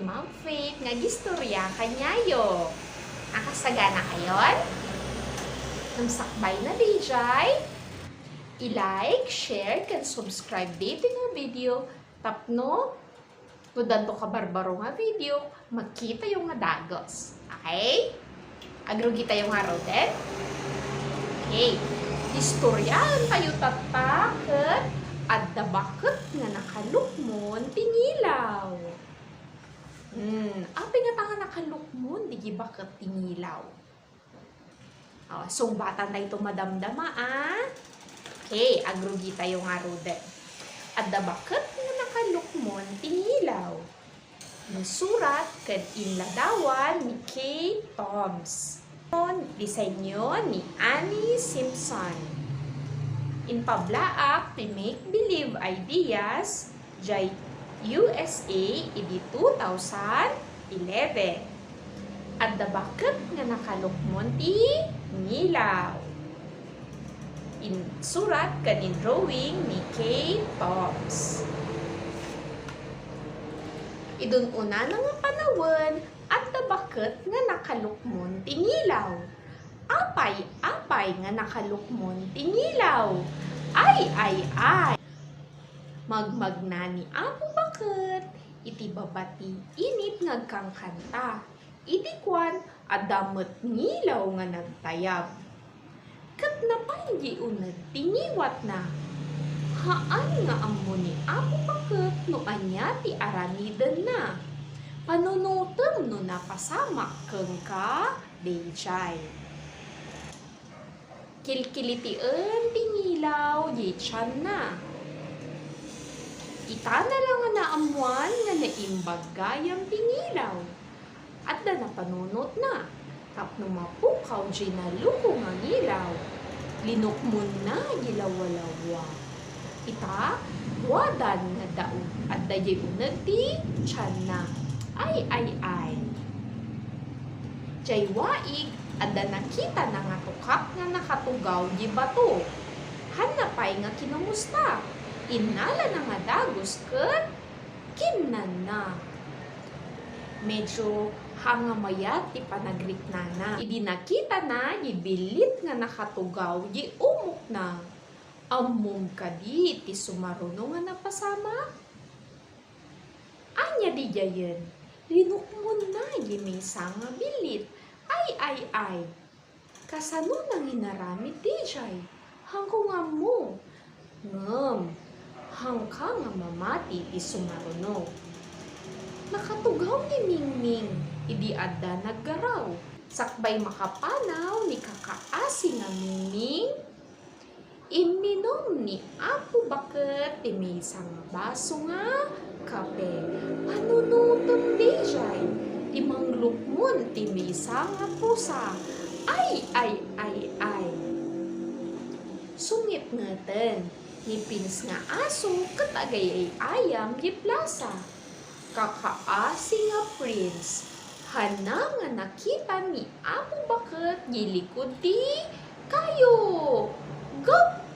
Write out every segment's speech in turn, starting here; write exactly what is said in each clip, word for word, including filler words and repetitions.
Ma'am Faith nga agistorya kaniayo. Nakasagana kayon? Ngem sakbay na daydiay, i-like, share, ken subscribe daytoy nga video tapno no adda kabarbaro nga video, makitayo nga dagus. Okay? Agrugitayo ngaruden? Okay. Istoryaentayo tatta ket adda baket nga nakalukmon ti ngilaw. Hmm, apay ngata nga nakalukmon dagiti baket ti ngilaw? Oh, sungbatantayto madamdama, a. Okay, agrugitayo ngaruden. Adda baket nga nakalukmon ti ngilaw. Insurat ken inladawan ni Kay Toms. Disenyo ni Annie Simpson. Impablaak ti Make Believe Ideas diay U S A idi two thousand eleven. Adda baket nga nakalukmon ti ngilaw. Insurat ken indrawing ni Kay Toms. Idi unana nga panawen, adda baket nga nakalukmon ti ngilaw. Apay, apay nga nakalukmon ti ngilaw? Ay, ay, ay! Magmagna ni Apo Baket iti baba ti init nga agkankanta. Idi kuan, adda met ngilaw nga nagtayab. Ket napan diay uneg ti ngiwatna. Haan nga ammo ni Apo Baket no ania ti aramidenna. Panunotem no napasamak kenka daydiay. Kilkilitien ti ngilaw diay tianna. Kitana la nga naammoan nga naimbag gayam ti ngilaw. Adda napanunotna tapno mapukaw diay naluko nga ngilaw. Linukmonna diay lawwalawwa. Ita, wadan nga daog adda diay uneg ti tianna. Ay, ay, ay. Diay waig, adda nakitana nga tukak nga nakatugaw diay bato. Hanna pay nga kinumusta. Innalana nga dagus ket kinnanna. Medyo haan nga mayat ti panagriknana. Idi nakitana diay billit nga nakatugaw diay umokna. Ammom kadi ti sumaruno nga napasamak? Ania daydiayen? Linukmonna diay maysa nga billit. Ay, ay, ay! Kasano nga inaramid daydiay? Haanko nga ammo. Ngem, haanka nga mamati ti sumaruno. Nakatugaw ni Mingming idi adda naggaraw. Sakbay makapanaw ni Kaka Asi nga Mingming, imminom ni Apo Baket ti maysa nga baso nga kape. Panunotem daydiay ti manglukmon ti maysa nga pusa. Ay, ay, ay, ay! Sungitngeten ni Pins nga aso ket agay-ay-ayam diay plasa. Kakaasi nga Prince, haanna nga nakita ni Apo Baket diay likud ti kayo. Gap!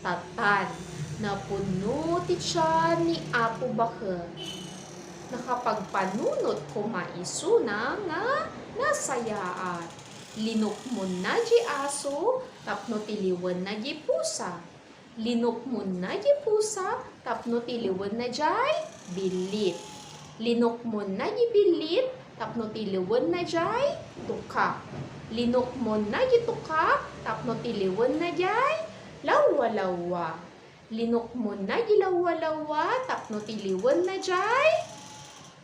Tattan, napunno ti tian ni Apo Baket. Nakapagpanunot koma isuna nga nasayaat. Linukmonna diay aso tapno tiliwenna diay pusa. Linukmonna diay pusa tapno tiliwenna diay billit. Linukmonna diay billit tapno tiliwenna diay tukak. Linukmonna diay tukak tapno tiliwenna diay lawwalawwa. Linukmonna diay lawwalawwa tapno tiliwenna diay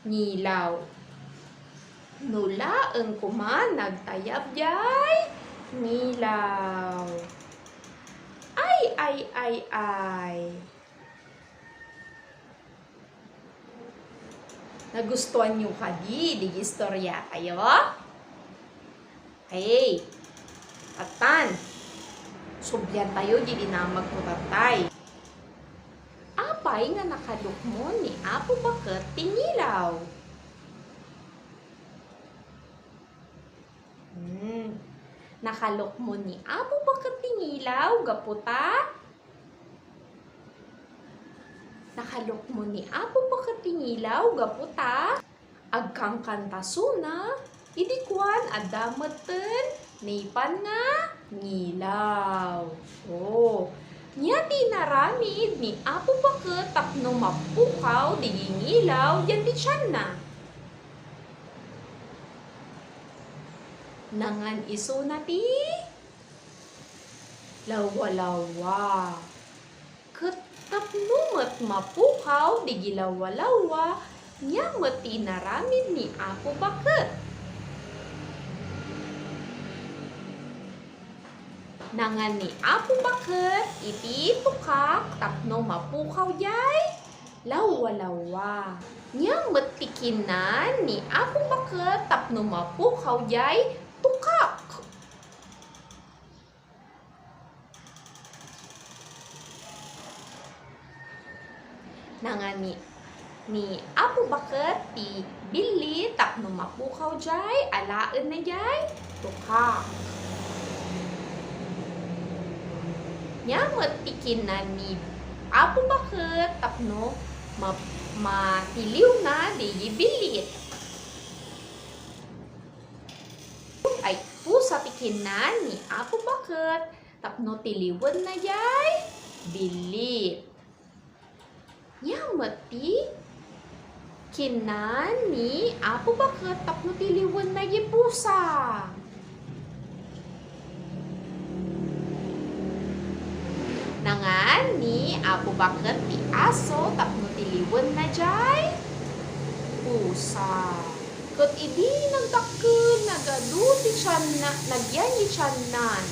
ngilaw. No laeng koma nagtayab diay ngilaw. Ay, ay, ay, ay. Nagustuanyo kadi diay istoriatayo? Ay, tattan. Subliantayo diay dinamagko tattay. Apay nga nakalukmon ni Apo Baket ti ngilaw? Hmm. Nakalukmon ni Apo Baket ti ngilaw gapu ta nakalukmon ni Apo Baket ti ngilaw gapu ta agkankantasona, idi kuan, adda metten naipan nga ngilaw. O, nia ti inaramid ni Apo Baket tapno mapukaw dagiti ngilaw diay tianna? Nangan isuna ti lawalawa. Ket tapno met mapukaw dagiti lawalawa, nia met ti inaramid ni Apo Baket? Nangan ni Apo Baket iti tukak tapno mapukaw diay lawalawa. Nia met ti kinnan ni Apo Baket tapno mapukaw diay tukak? Nangan ni, ni Apo Baket ti billit tapno mapukaw diay alaenna diay tukak. Nia met ti kinnan ni Apo Baket tapno ma-, matiliwna diay billit. Ay, pusa ti kinnan ni Apo Baket tapno tiliwenna diay billit. Nia met ti kinnan ni Apo Baket tapno tiliwenna diay pusa? Nangan ni Apo Baket ti aso tapno tiliwenna diay pusa. Ket idi nagdakkel, nagadu ti tianna, nagyan ti tiannan.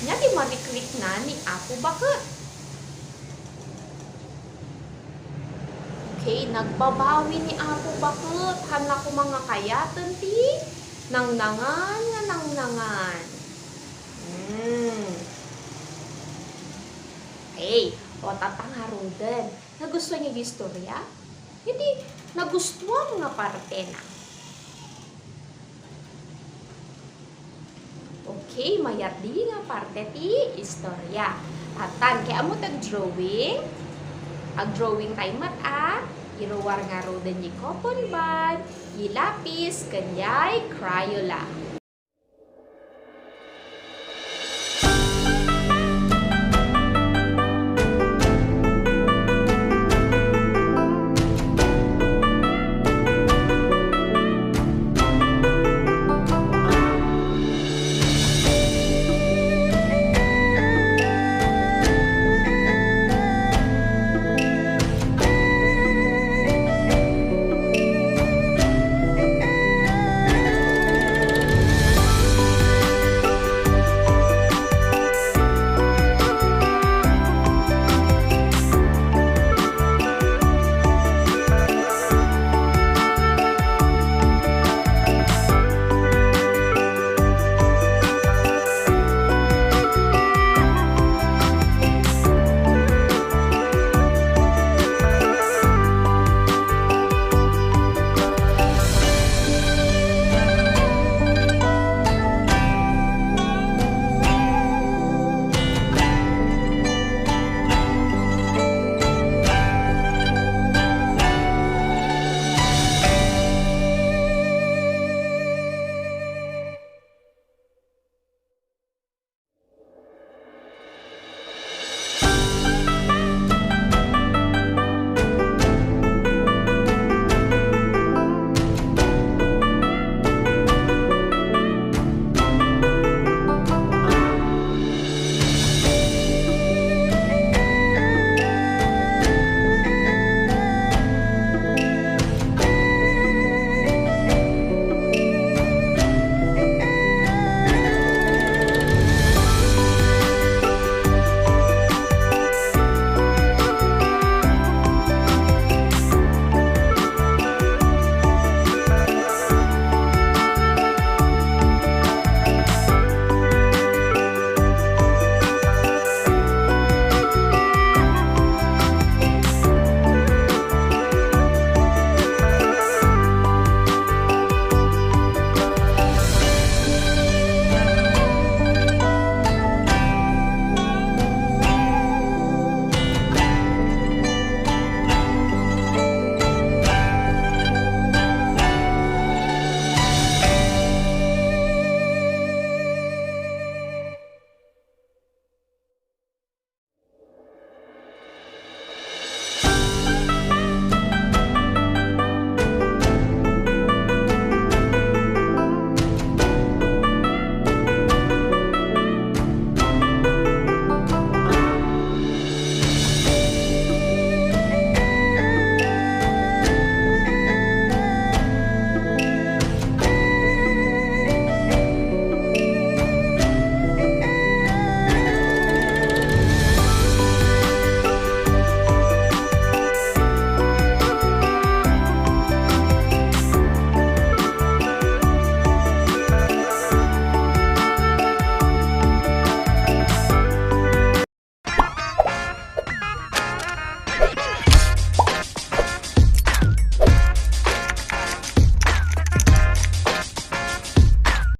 Nia ti marikrikna ni Apo Baket? Okay, nagbabawi ni Apo Baket. Haan la koma nga kayaten ti nangnangan nga nangnangan. Hmm. Okay, o, tatta ngaruden. Nagustuanyo ti istorya? Iti nagustuam nga partena. Okay, mayat daydi nga parte ti istorya. Atan, kay ammo ti agdrawing? Agdrawing tayo met a, iruar ngaruden diay cotton bud, diay lapis, ken diay Crayola.